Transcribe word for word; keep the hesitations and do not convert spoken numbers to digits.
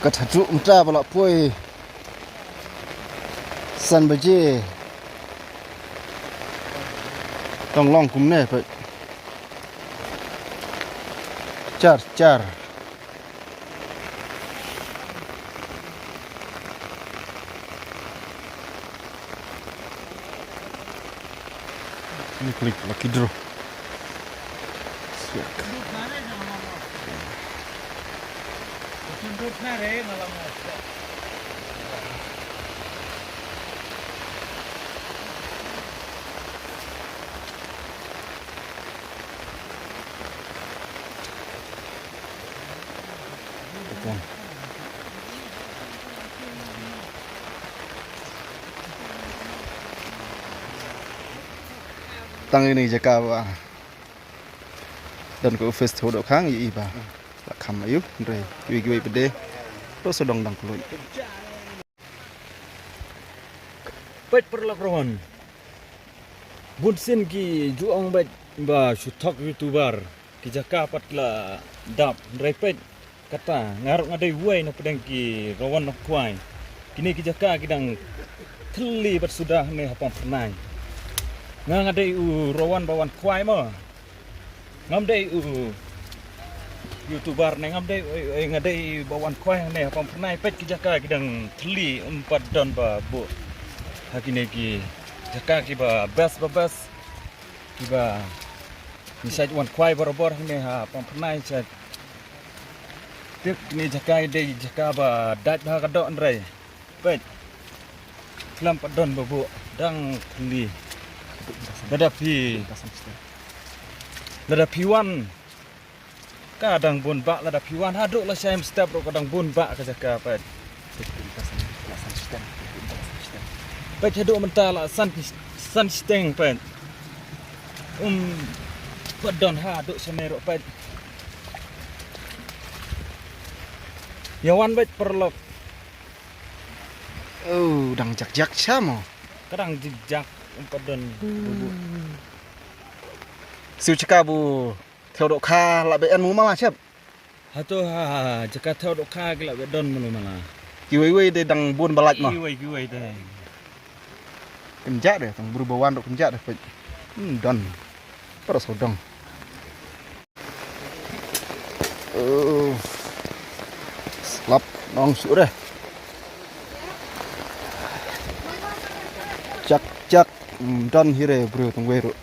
Haduh mynta ba la poi san baje. Tang long kumne peit. Jar jar. Ni klik lucky draw. Siak. Tang ine i jaka ba don ka office Thew Dohkha ngi ïohi ba la kham aïu, hynrei kiwei kiwei pat de ruh shu dang dang khlem. Peit paralok Rawan. Bun sien ki ju ong beit ba shu thok YouTuber, ki jaka pat la dap, hynrei peit kata nga ruh nga dei uwei na pdeng ki Rawan Nongkhwai. Kine ki jaka ki dang thylli bad suda hangne ha Pamphyrnai. Nga nga dei u Rawan ba wan khwai mo. Ngam dei u YouTuber ne ngam dei, eh, eh, nga dei ba wan khwai hangne ha Pamphyrnai. Peit ki jaka ki dang thylli, ym pat don ba buh ha kine ki jaka kiba best ba best kiba ngi shait wan khwai barabor hangne ha Pamphyrnai. Shait tip kine jaka i dei jaka ba dait bha ka doh, hynrei peit khlem pat don ba buh, dang thylli. Lada phi, lada phi wan ka dang bun bah, lada phi wan haduh lashai mynstep ruh ka dang bun bah ka jaka peit. Peit haduh mynta la san, san shiteng peit. Ym pat don haduh shane ruh peit. Ïa wan beit paralok. Oh, dang jak jak sha mo. Ka dang jak jak, ym pat don ba buh. Siew jaka ba u Thew Dohkha la beh en mo mala shep. Hato ha jaka Thew Dohkha ki la beh don mo mala. Kiwei wei de dang bun ba lait mo. Kiwei kiwei de. Kynjah de, tang bru ba wan ruh kynjah de peit. Hmm, don. Para sodong. Oh. Slap nong shuh de. Chak chak, hmm, don hi re bru tang wei ruh.